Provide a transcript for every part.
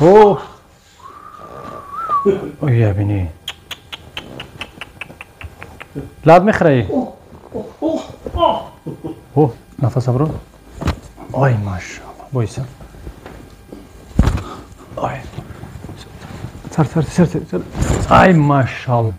О! Ой, бини. Лад мехӯрӣ? О, нафас абро. Ой, машалло. Бойса. Ой. Сар, сар, сар, сар. Ай, машалло.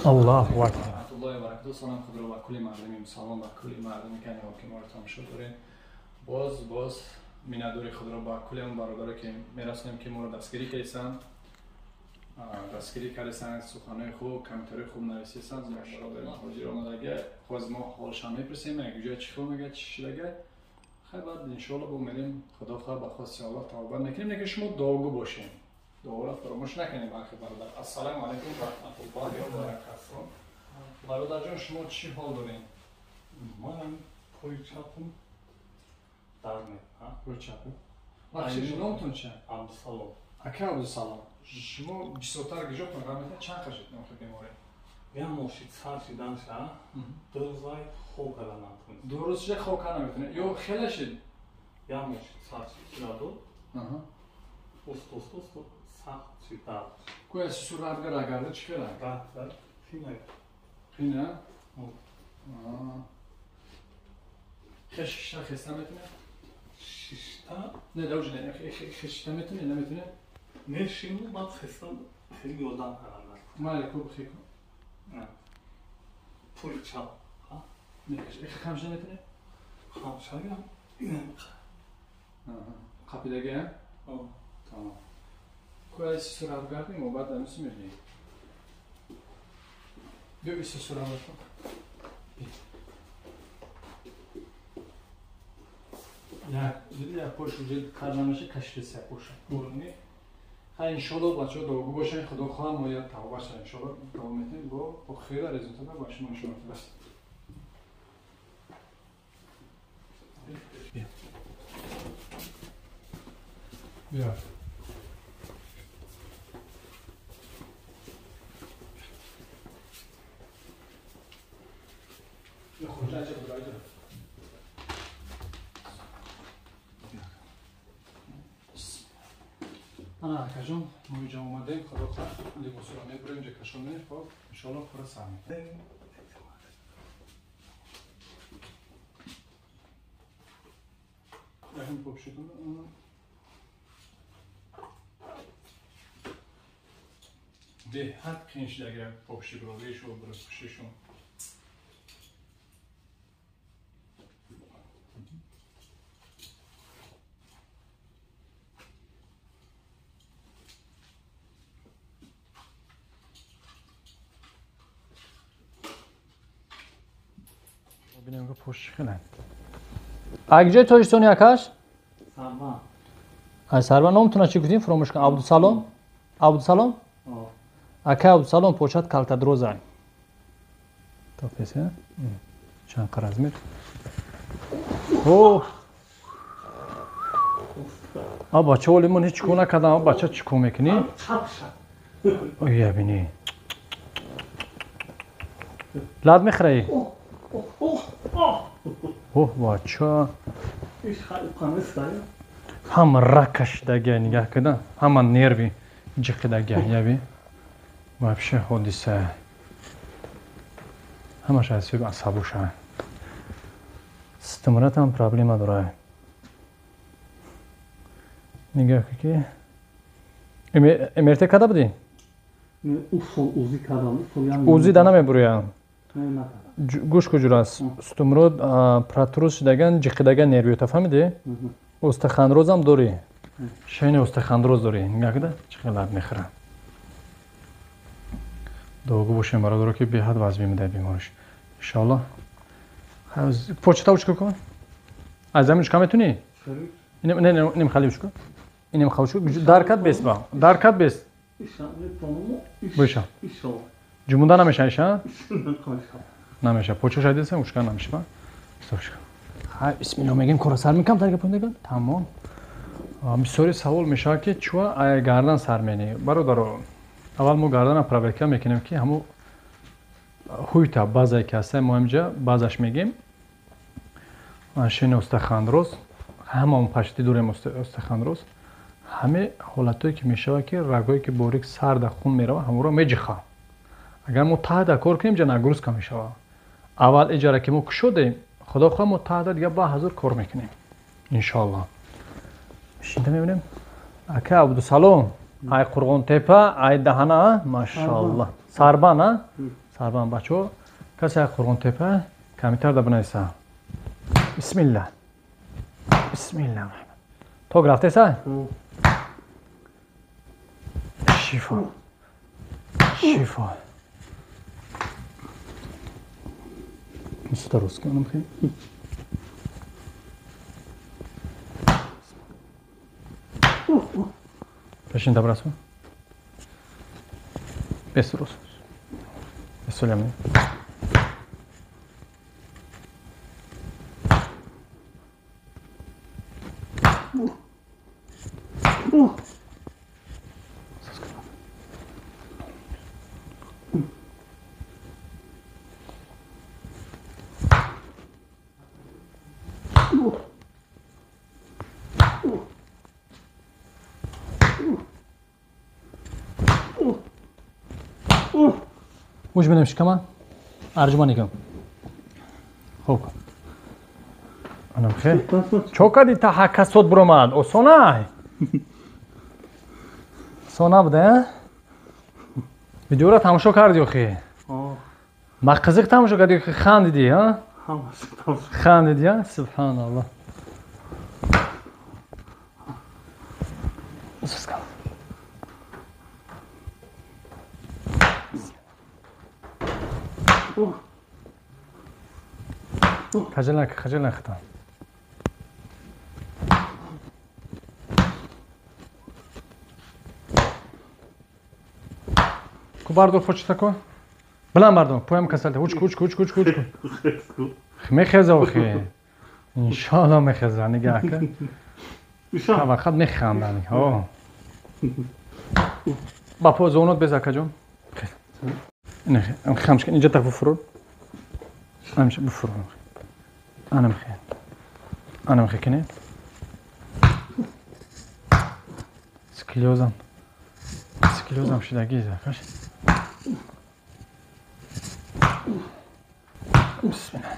Аллоҳу акбар. Аллоҳу баракату. Салом худро ба кулли мардуми мусалмон, ба кулли мардуме ки ки моро тамошо доред. Боз миннатдори худро ба кулли он бародаре ки мерасонем, ки моро дастгирӣ карданд. Дастгирӣ карданд, суханои хуб, комментариҳои хуб нависистанд. Бародари ҳозир омадага, хоз мо ҳолшам мепурсем, як ҷоя чӣ хел мега, чӣ шудага. Хай, баъд иншоалло бо мерем, худо хоҳад, ба хости Аллоҳ тавба мекунем, лекин шумо дуогӯ бошем. Дуоро фаромӯш накунем, бархи бародар. Ассалому алайкум ва раҳматуллоҳи ва баракатуҳ. Бародарҷон, шумо чӣ ҳол доред? Манам пои чапум дард мекунад. Пои чапум? Бахшиш, номтон чи? Абдусалом. Ака Абдусалом, шумо бисёртар гиҷотон ғам метавонед, чанд қашид нохи беморӣ? Я мошид сар шиданша, ду рӯзай хоб карда натонистам. Ду рӯз шида хоб карда наметавонед? Ё хеле шид? Я мошид сар шидаду, уст уст уст сахт шид дард. Кӯя сусу радга рагарда чӣ хела? Радга хина. Хина? Хе шишта хеста метавонед? Шишта? Не, давҷи не, хешишта метавонед, наметавонед? Не, шину баъд хеста хеле ёрдам кардам. Майли, ку бихе ку. Пои чап. Не, хамша метавонед? Хамшага? Қапидага? Тамом. Кӯя сису радгардем, мо баъд амису мебинем. Биё, исусу радгардем. Як, диди, як пош уже кар намеша, кашидест як поша. Бурни. Хай, иншолло, бачаҳо дуогӯ бошанд, худо хоҳад, мо я тавба шавем. Иншолло давом метем бо хела результата ба шумо нишон медиҳем. Бас. Биё. Биё. Биё, хурҷа, аҷаб, аҷаб. Ана, акаҷон, мо инҷа омадем, худо хоҳад, либосро мебурем, инҷа кашон мекунем, хоб, иншоалло пурра сар мекунем. Якм попшитон. Беҳад қиин шуда агар попши бировишу, бирпӯшишу. Бинем, пушт хеле. Ак ҷои тоҷикистони акаш? Сарва. Ай Сарва, номтона чӣ гуфтем, фуромӯш кун. Абдусалом? Абдусалом? Ака Абдусалом, почат калтадрозай. То песе? Чанд размер? О! А бача оли мон ҳеч кор накардам, а бача чӣ кор мекунӣ? Ой, бини. Лад мехӯрӣ? Оҳ, бача. Ҳама рак кашидагия, нигаҳ кида, ҳама нерви ҷиқидагия, яби. Вообще ҳодиса. Ҳамаш аз ҳисоби асабуша. Стимуратам проблема дорад. Нигаҳ ки МРТ карда будӣ? УЗИ кардам. УЗИ да намебурӯям. Гӯш куҷур аст? Стумрод протруз шудаган, ҷиқидаган нервиёта, фаҳмидӣ? Остеохондрозам дорӣ. Шайни остеохондроз дорӣ. Нигаҳ кида, чӣ хел дард мехӯрад. Дуогӯ бошем, бародаро, ки беҳад вазъ медиҳад бемориш. Иншоалло. Почта учка кун. Аз замин учка метунӣ? Не, не, ним хали учка. Инем хали учка. Даркат бес ба. Даркат бес. Боша. Ҷумуда намеша, иша? Намеша. Почо шайдеса, учка намеша. Стошка. Хай, бисмиллоҳ мегем, кора сар мекам, тарга пундаган. Тамом. Бисёри савол мешавад, ки чуа ай гардан сар менӣ. Бародаро, аввал мо гардана проверка мекунем, ки ҳамо ҳуйта базае ки ҳаста, мо инҷа базаш мегем. Шени остеохондроз, ҳамаон пашти дорем остеохондроз. Ҳаме ҳолатое ки мешавад ки рагое ки борик сар дар хун меравад, ҳамонро меҷиха. Агар мо таҳта кор кунем, ҷа нагрузка мешавад. Аввал иҷара ки мо кушодем, худо хоҳад мо таҳта дига ба ҳазур кор мекунем. Иншоаллоҳ. Шинда мебинем. Ака Абдусалом, ай Қурғонтепа, ай Даҳана, машааллоҳ. Сарбан, а? Сарбан бачо, касе ай Қурғонтепа комментар да бинависа. Бисмилла. Бисмилла. Ток рафтеса? Шифо. Шифо. Сюда русский нам хи. Пешин добрасу. Без рус. Без солямни. Муж менем шикама? Арҷуман икам. Хуб. Анам хе. Чо кади та ҳакасот буромад? Осонай. Осона буда, видеоро тамошо кардӣ охи? Ма қизиқ тамошо кардӣ охи, хандидӣ, а? Хандидӣ, а? Субҳаналлоҳ. Хаҷал нахтам. Ку бардор почта ко? Билан бардор, поям касалта. Учку, учку, учку, учку, учку. Мехеза охи. Иншоаллоҳ мехеза, нигаҳ кун. Вақт механдани. Ҳо. Ба по зонот без акаҷон. Не, хамш инҷа так буфуру. Амш буфуру. Анам хе. Анам хе кине. Склиозам. Склиозам шидаги закаш. Бисмилlah.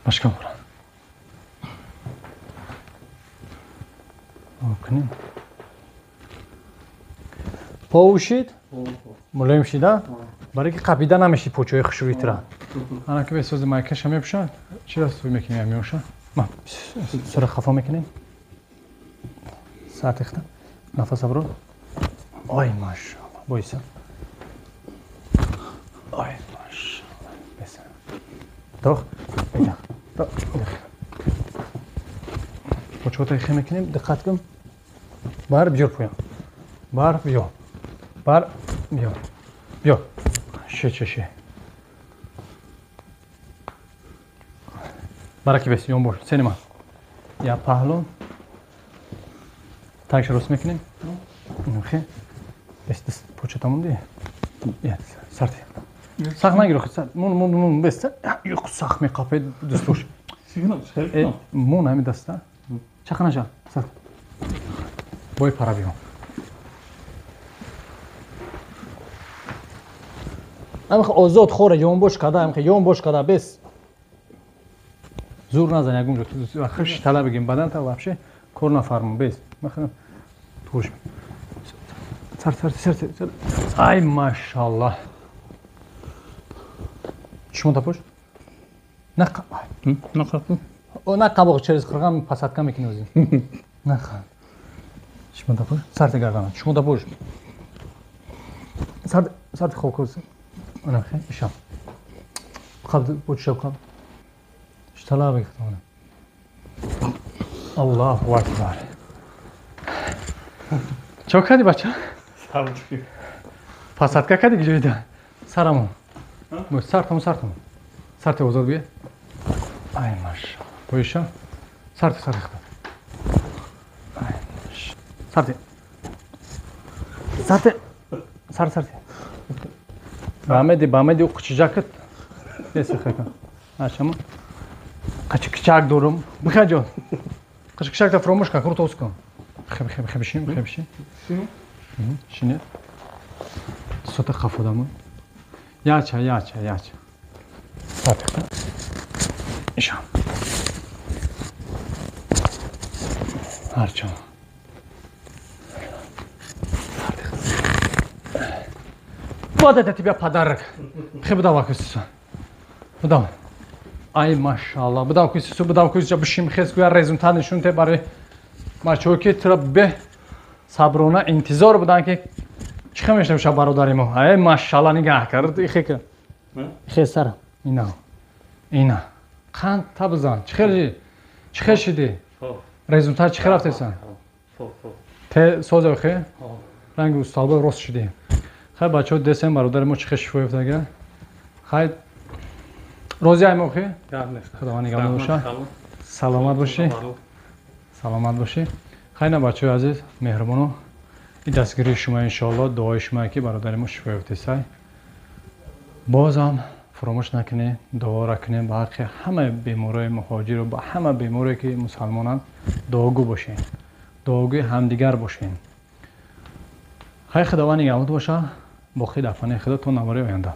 Başka buran. Окунем. По ушид? Мулоим шида? Барои ки қапида намеши почои хушрӯитра. Ана ки бесози майкаша мепӯшад, чира суй мекунем меоша? Ма сура хафо мекунем. Саат ихта. Нафас абро. Ой, машаллоҳ. Бойса. Ой, машаллоҳ. Беса. Тох. Почота хе мекунем, диққат кун. Бар биёр поям. Бар биё. Бар биё. Биё. Ше, ше, ше. Бараки бес, ён бош. Сенема. Я паҳлу. Такш рост мекунем. Хе. Бес, даст почота монди. Я, сарти. Сахт нагир охи, мон, мон, мон, бес. Юқ сахт меқапед дастуш. Мон ҳами даста. Чақа наша. Сарт. Бой пара биё. Амх озод хоре ёнбош када, амх ёнбош када бес. Зур назан ягон ҷо. Хиш тала бигем бадан та вообще кор нафармон бес. Махна туш. Сар, сар, сар, сар. Ай машаллоҳ. Шумо тапош? Нақа. Нақа. О нақа боқ через қырған посадка мекунӣ өзі. Нақа. Шумо тапош? Сарти гардана. Шумо тапош. Сарти, сарти хоб курси. Ана хе, ишам. Қабд почша қабд. Штала бигтона. Аллоҳу акбар. Чо кардӣ бача? Сарти. Посадка кардӣ ҷойда? Сарамон. Сартам, сартам. Сарти озод бия. Ай, машалла. Боиша. Сарти, сарти хта. Ай, машалла. Сарти. Сарти. Сарти, сарти. Бамеди, бамеди у қичижакат. Неси хайка. Ачама. Қичикчак дорум. Бихай ҷон. Қичикчакта фаромӯш кун, круто кун. Хеб, хеб, хеб, шин, хеб, шин. Шине. Сота хафодамон. Яча, яча, яча. Сартихта. Ишам. Ҳарчам. Вот это тебе подарок. Хе бидав кусису. Бидав. Ай машалла. Бидав кусису, бидав кусису. Бишим хез гуя результат нишон те барои бачаҳо ки тура бе саброна интизор буданд ки чӣ хел мешавад бародари мо. Ай машалла нигаҳ кард. Ихе ка. Ихе сара. Ина. Ина. Қанд табзан. Чӣ хел чӣ хел шидӣ? Результат чӣ хел рафтесан? Те соза хе? Ранги усталба рост шидӣ. Хай бачаҳо десем бародари мо чӣ хел шифо ёфтага. Хай розӣ ай мо хе? Худованд нигаҳбон боша. Саломат бошӣ. Саломат бошӣ. Хай на бачаҳои азиз, меҳрубоно. И дастгирии шумо иншоалло, дуои шумо ки бародари мо шифо ёфтесай. Бозам фаромӯш накунед, дуоро кунед ба ҳаққи ҳамаи беморои муҳоҷиру ба ҳама беморе ки мусалмонанд, дуогӯ бошед. Дуогӯи ҳамдигар бошед. Хай Худованд нигаҳбон боша. Боқӣ дар паноҳи Худо то навори оянда.